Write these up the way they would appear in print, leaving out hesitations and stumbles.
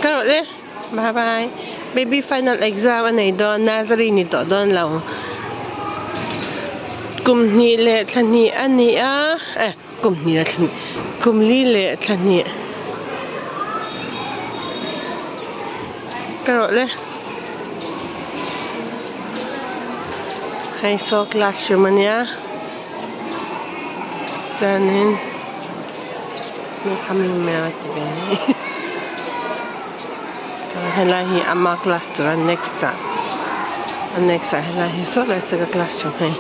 Ka rawh le. Bye bye. Baby final exam a nei dawn nursery ni tawh dawn lo. Kum hnih leh thla hnih a ni a eh kum hnih leh thla hnih kum li leh thla hnih. Ka rawh le. Hei saw classroom a nia chuanin chuan helai hi ama class tur a next ah a next ah helai hi saw lai saw ka classroom hei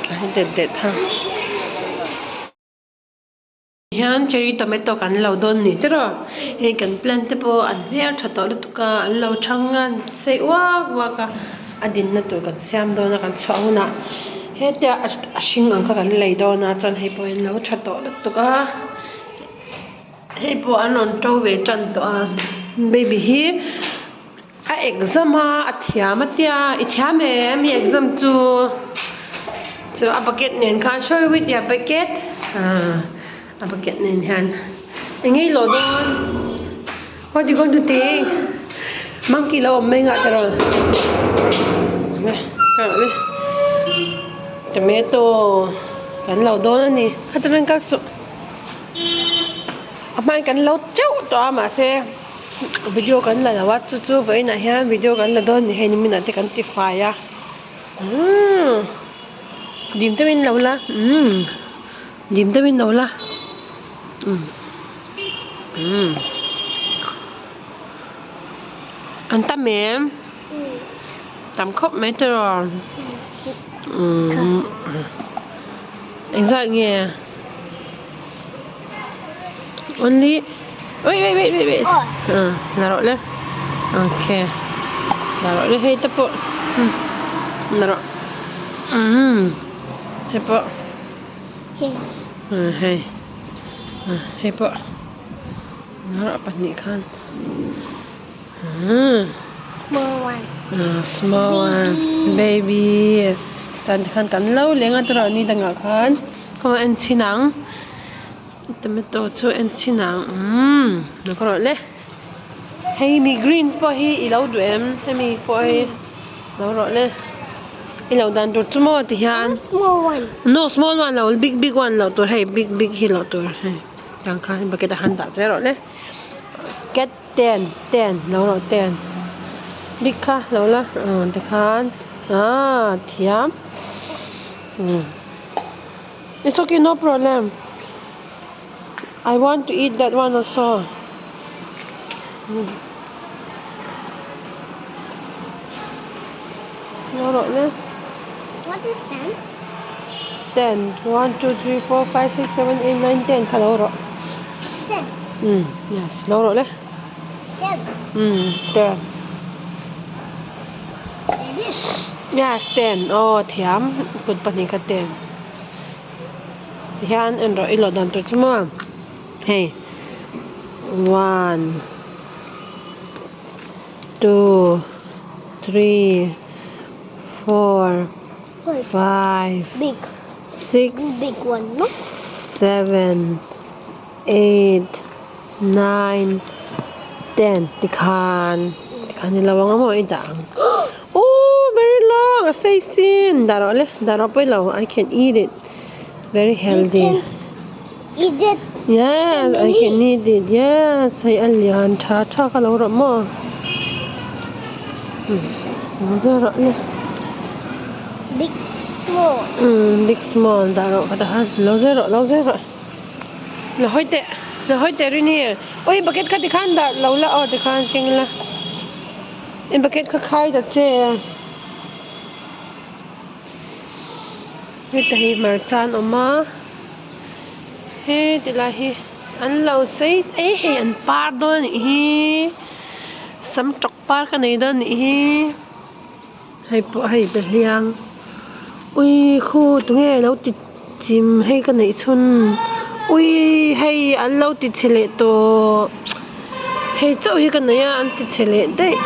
tlai det det ha. Hian cherry tomato kan lo dawn ni tiraw hei kan plant te pawh an hmel tha tawh lutuk a an lo thang a an sei uak uak a a dinna tur kan siam dawn a kan chhuah hunah hetia a hring ang kha kan lei dawn a chuan hei pawh hi an lo tha tawh lutuk a hei pawh an rawn to ve tan tawh a baby hi a exam a a thiam a tia i thiam em i exam chu chu a bucket nen khan show with your bucket ah a bucket nen hian eng nge i lawh dawn what you going to take monkey lo awm mai ngah tiraw tomato kan lo dawn a ni khatah kal suh a hmain kan lo teuh tawh a mahse. Video kan la lo a chu chu vawiinah hian video kan la dawn ni hei nimin ah te kan ti fai a umm dim deuhin lo la umm dim deuhin lo la umm umm an tam em tam khawp mai tiraw umm engzat nge. Only wait wait wait wait wait. Ah, la rawh le. Okay. La rawh le hei te pawh. Hmm. La rawh. Hmm. Hei pawh. Ah, hei. Ah, hei pawh. La rawh pahnih khan. Hmm. Small one. Ah, small one. Baby. Tan khan kan lo leng a tawrh ni dangah khan. Khaw en chhin ang. Tomato chu en chhin ang umm lo ka rawh le hei mi green pawh hi i lo duh em hemi pawh hi lo rawh le i lo dan tur chu maw ti hian no small one lo big big one loh tur hei big big hi loh tur hei tiang khan bucket ah khan dah zel rawh le cat ten ten lo rawh ten big kha lo la ah tikhan ah thiam umm. It's okay, no problem. I want to eat that one also. No rawh le. What is 10? 10. 1, 2, 3, 4, 5, 6, 7, 8, 9, 10. Kha lo rawh. 10. Yes, lo rawh le. 10. 10. Yes, 10. Oh, thiam. Kut pahnih kha 10. Tihian en rawh i lawh dan tur chu maw. Hei. 1 2 3 4 5 Big. 6 Big one, no? 7 8 9 10 tikhan tikhan i lo ang a maw i dah ang oh very long a sei sin dah rawh le dah rawh pawh i lo I can eat it very healthy You can eat it. Yes I can eat it yes hei a lian tha tha kha lo rawh maw um zel rawh le Big small. Big small dah rawh ka tahan lo zel rawh lo zel rawh. La hawi teh la hawi teh rini awi bucket kha tikhan dah lo la aw tikhan keng la i bucket kha khai ta che heta hi hmarcha an awm a he ti lai hi an lo sei eh hei an par dawn a nih hi sam tawk par ka nei dawn a nih hi. Hei pawh hei behliang ui khu tunge lo ti chim hei ka neih chhun ui hei an lo ti chhe leh tawh hei chauh hi ka nei a an ti chhe leh daih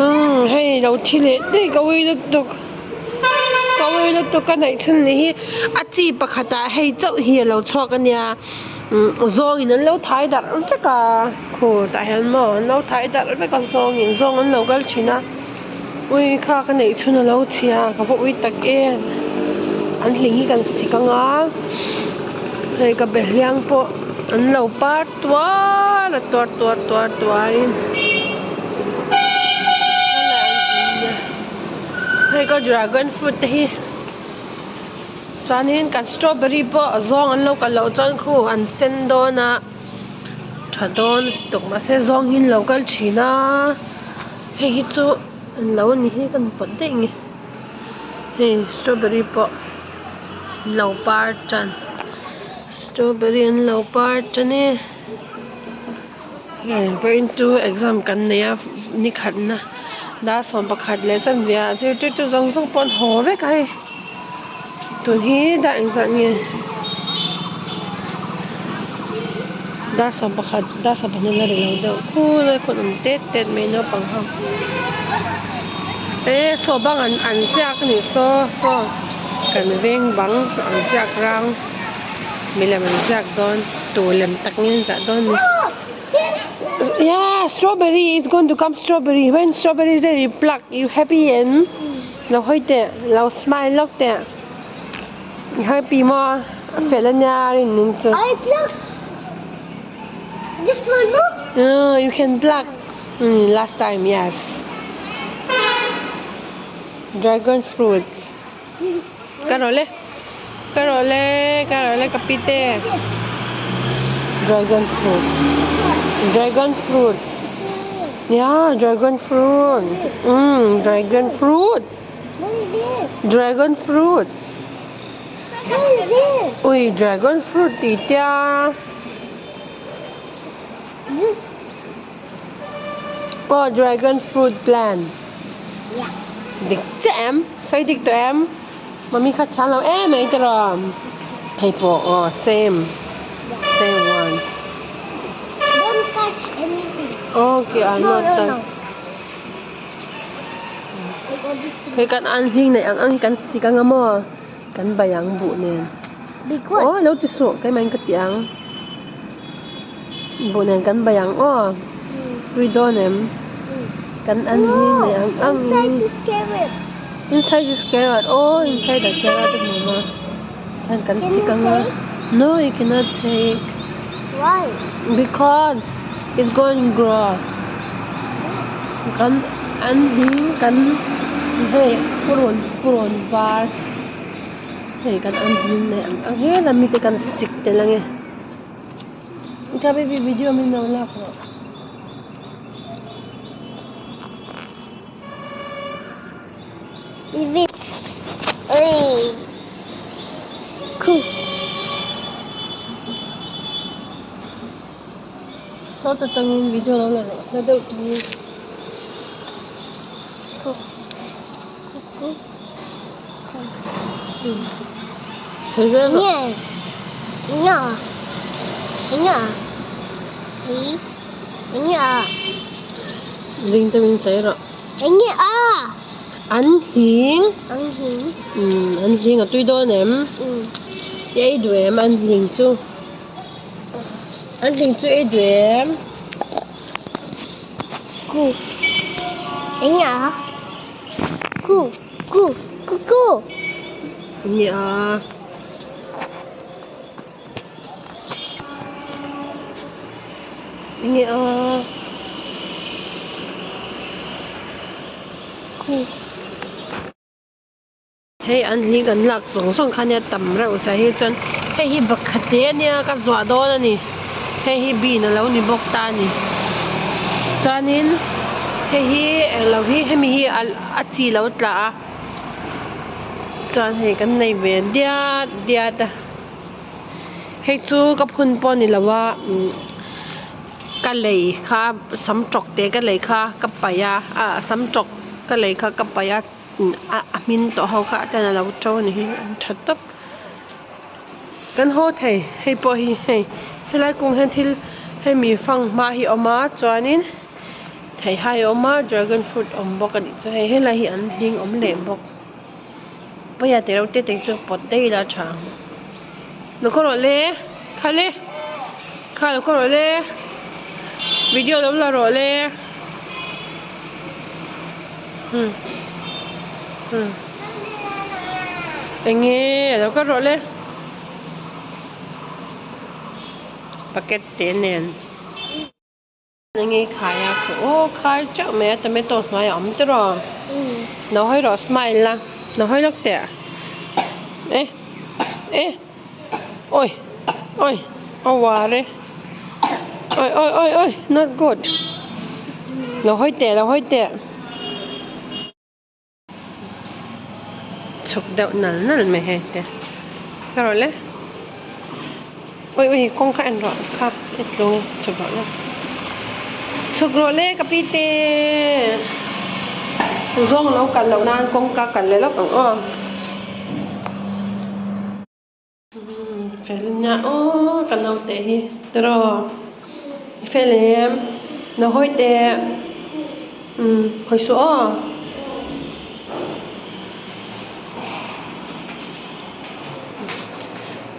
umm hei lo thi leh daih ka ui lutuk ka ui lutuk ka neih chhun ni hi a chi pakhat ah hei chauh hi a lo chhuak a nia. Zawng in an lo thai darh vek a khutah hian maw an lo thai darh vek a zawng in zawng an lo kal thin a ui kha ka neih chhun a lo chhia ka va ui tak em an hling hi kan sik ang a hei ka behliang pawh an lo par tuar a tuar tuar tuar tuar in hei ka dragon fruit te hi. Chuanin kan strawberry pawh zawng an lo kal loh chuan khu an sen dawn a tha dawn lutuk mahse zawng hi an lo kal thin a hei hi chu an lo ni hi ka hmu pawt daih nge hei strawberry pawh an lo par tan strawberry an lo par tan e hei vawiin chu exam kan nei a nikhatna dar 11 leh chanve ah zirtirtu zawng zawng pawh an haw vek a hei. Tun hi dar engzah nge dar 11 dar 12 a ri lo deuh khul a khawn awm tet tet mai naupang ho e saw bang an an ziak a nih saw saw kan veng bang an ziak rang milem an ziak dawn tur lem tak nge an ziah dawn ni yeah strawberry is going to come strawberry when strawberry is there you pluck you happy and. Lo hawi teh lo smile lawk teh i happy maw a fel ania a rin ning chu. I pluck this one no? Oh, you can pluck mm, last time yes dragon fruit ka rawh le ka rawh le ka rawh le ka pi te dragon fruit dragon fruit Yeah, dragon fruit. Mm, dragon fruit. What is this? Dragon fruit. What is this? Ui, dragon fruit tih tia. This. Oh, dragon fruit plant. Yeah. Dik che em? Sawi dik tawh em? Mummy kha thiam lo em mai tiraw? Hei pawh aw same. Same one. Don't touch anything. Okay, I'm No, not no, touch. no. I got this Hei kan an hling nei ang ang hi kan sik anga maw? Kan bai ang buh nen. big one. Aw lo ti suh keimah in ka ti ang. Buh nen kan bai ang aw. Tui dawn em? Kan an hling nei ang ang Inside this carrot. Inside this carrot. Oh, inside the carrot a hmu maw? Chuan kan Can you sik anga. take? No, you cannot take. Why? Because it's going to grow. Kan an hling kan hei purun purun var hei kan an hling nei ang ang helami mite kan sik tel ange. Ka baby video min lo lak rawh. Baby. Oi. Cool. Saw ta tangin video lo la rawh hla deuh tangin. Cool. Cool. Sawi zel rawh. Nge. Nga. Nga. Hi. Nga. Ring te min sawi rawh. Nge a. An hling. An hling. An hling a tui dawn em? I ei duh em an hling chu? An hling chu ei duh em? Ku. Nge a. Ku. Ku. Ku ku. Nge a. Nge a. Ku. Hei an hling kan lak zawng zawng kha nia tam reuh zia hi chuan hei hi bakhat te ania ka zuah dawn a ni hei hi bean a lo ni bawk ta a ni chuanin hei hi englo hi hemi hi a chi lo tla a chuan hei kan nei ve diat diat a hei chu ka phun pawh a ni lo a umm ka lei kha sam tawk te ka lei kha ka paih a ah sam tawk ka lei kha ka paih a. A hmin tawh ho kha ten a lo to a ni hi an tha tawp kan haw thei hei pawh hi hei helai kawng hian thil hemi fanghma hi a awm a chuanin theihai a awm a dragon fruit a awm bawk a nih chu hei helai hi an hling awm leh bawk paia te reuh te te chu pawt daih ila a tha ang lawk rawh le kha le. Kha lo kal rawh le video lo la rawh le umm umm eng nge lo kal rawh le bucket te nen. Eng nge khai a aw khai teuh mai a tomato hnuai a awm tiraw lo hawi rawh smile la lo hawi lawk teh eh eh awi awi a uar e awi awi awi awi not good lo hawi teh lo hawi teh. Chhuk deuh nal nal mai hei te ka rawh le awi awi kawng kha en rawh kha i tlung chhuk rawh le chhuk rawh le ka pi te zawng lo kal loh nan kawngka kal leh lawk ang aw. Fel nia aw ka naute hi tiraw i fel em na hawi teh umm hawi suh aw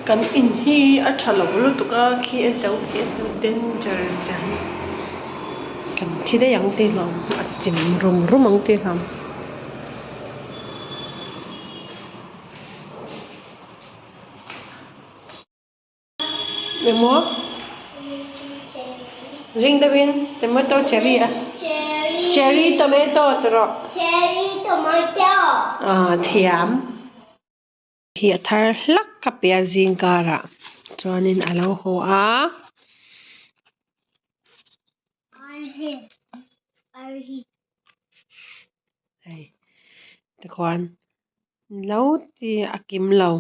kan in hi a tha lo lutuk a khi a deuh khi a deuh danger zia hi kan thi daih ang tih hlauh a chim rum rum ang tih hlauh. Emaw ring deuhin tomato cherry a cherry tomato ti rawh cherry tomato ah thiam hi a thar hlak ka pe a zing karah chuanin a lo haw a. Hei tikhuan lo ti a kim lo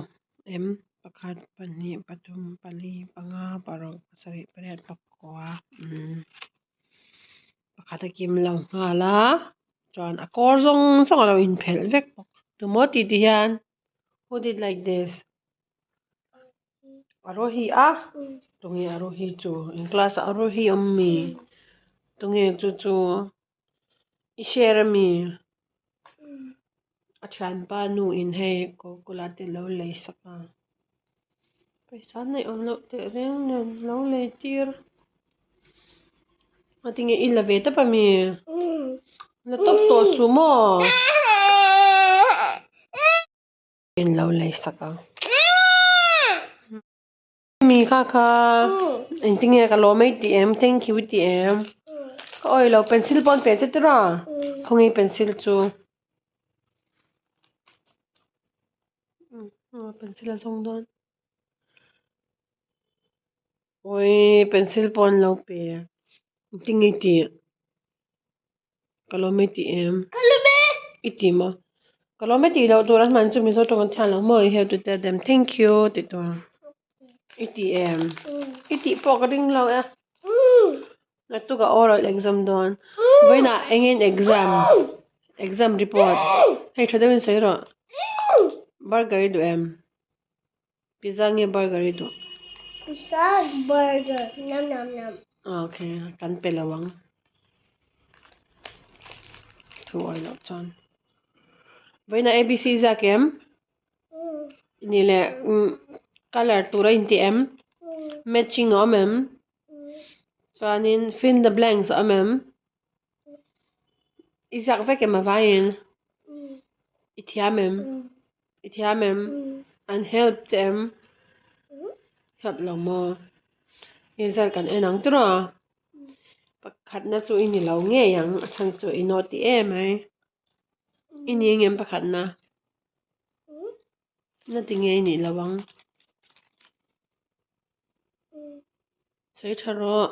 em pakhat pahnih pathum pali panga paruk pasarih pariat pakua umm pakhat a kim lo nghal a chuan a kawr zawng zawng a lo inphelh vek bawk tumaw tih ti hian who did like this Arohi a tunge Arohi chu in class ah Arohi a awm mi tunge chu chu i share ami a thianpa nu in hei coca-cola te lo lei sak a pawisa neih awm loh teh reng nen lo lei tir a tinge i la ve tawp ami la tawp tawh suh maw. In lo lei sak ang mi kha kha engtinge ka lawm ei tih em thank you tih em ka awih lo pencil pawh an pe che tiraw khawnge pencil chu pencil a zawng dawn awii pencil pawh an lo pe engtinge tih. Ka lawm e tih em? Ka lawm e! I ti maw? Ka lawm e tih loh tur a hman chu Mizo tawng an thian lo maw? You have to tell them thank you tih tur. I ti em? I tih pawh ka ring lo e. Naktuk a oral exam dawn. Vawiinah eng in exam? Exam report. Hei tha deuhin sawi rawh. Burger i duh em? Pizza nge burger i duh? Pizza burger nam nam nam. Okay, kan pe lo ang. Thu awi loh chuan. Vawiin ah ABC ziak em? Ni le color tur a inti em? Matching a awm em? Chuanin fill the blanks a awm em? I ziak vek em a vaiin? I thiam em? I thiam em? An help che em? Help lo maw? Result kan en ang tiraw? Pakhatna chu i ni lo ngei ang a chhan chu i nawh ti em ai. I ni ang em pakhatna? Na ti ngei nih lo ang. Sawi tha rawh.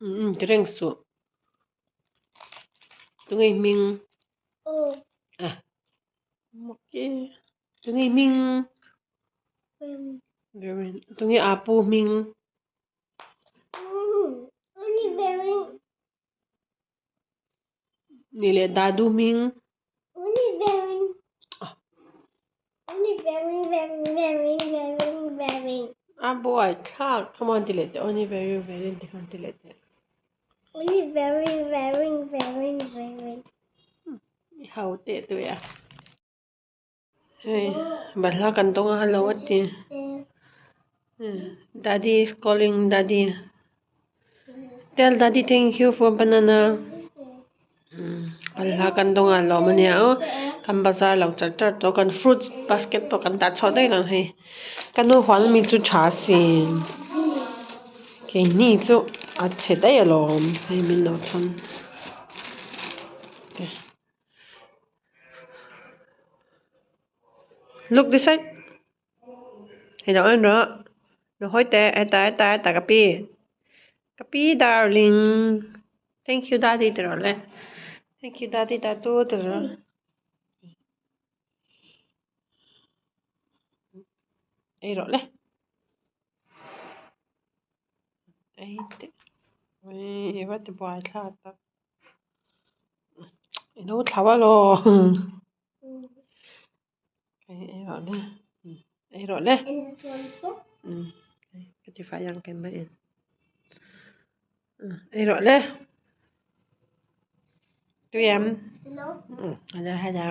Umm ti reng suh. Tunge i hming? Ah mak e. Tunge i hming? Berin. Tunge Apu hming? Ni leh Dadu hming? A buai thlak come on ti leh teh only very very ti khan ti leh teh. I hau teh tawh e. Hei balhla kan dawng a hello a ti. Daddy is calling daddy. Tell daddy thank you for banana. Balhla kan dawng a lawm ania aw kan bazar lo char char tawh kan fruits basket pawh kan dah chhuah daih lo hei ka nu huan ami chu tha sin keini chu a chhe daih alawm hei min lo thawn look this side. Hei lo en rawh lo hawi teh heta heta heta ka pi ka pi darling thank you daddy ti rawh le thank you daddy dadu ti rawh ei rawh le ei teh ui va ti buai thlak tak i lo thlau alaw. Ei rawh le ei rawh le ka ti fai ang ken mai in ei rawh le tui em hello hello.